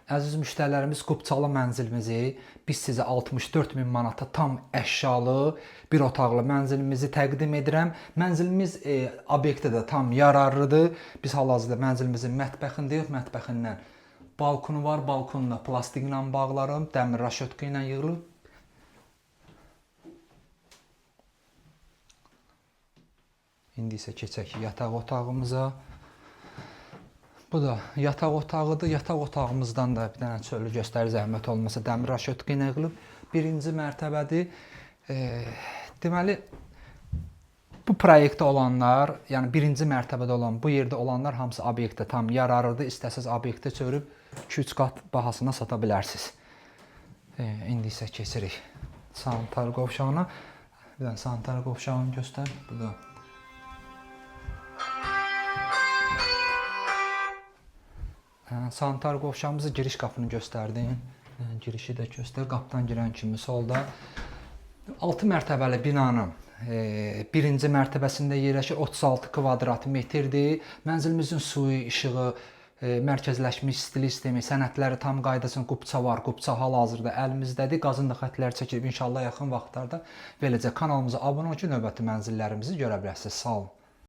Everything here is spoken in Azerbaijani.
Əziz müştərilərimiz, Qubçalı mənzilimizi biz sizə 64 min manata tam əşyalı bir otaqlı mənzilimizi təqdim edirəm. Mənzilimiz obyektə də tam yararlıdır. Biz hal-hazırda mənzilimizin mətbəxindəyik. Mətbəxindən balkonu var. Balkonla plastiklə bağlarım, dəmir raşotka ilə yığılıb. İndi isə keçək yataq otağımıza. Bu da yataq otağıdır. Yataq otağımızdan da bir dənə çöllü göstərir, zəhmət olmasa, dəmir raşotka ilə yığılıb. Birinci mərtəbədir. Deməli, bu proyektdə olanlar, yəni birinci mərtəbədə olan, bu yerdə olanlar hamısı obyektə tam yararlıdır. İstəsəz obyektə çevirib 2-3 qat bahasına sata bilərsiniz. İndi isə keçirik sanitar qovşağına. Bir dənə sanitar qovşağını göstər. Bu da sanitar qovşağımızı, giriş qapını göstərdin. Girişi də göstər. Qapıdan girən kimi solda 6 mərtəbəli binanın birinci mərtəbəsində yerləşir. 36 kvadrat metrdir. Mənzilimizin suyu, işığı, mərkəzləşmiş istilik sistemi, sənədləri tam qaydasında, qubça var. Qubça hal-hazırda əlimizdədir. Qazın da xətləri çəkilib, inşallah yaxın vaxtlarda beləcə kanalımıza abunə olun ki, növbəti mənzillərimizi görə biləsiniz. Sağ olun.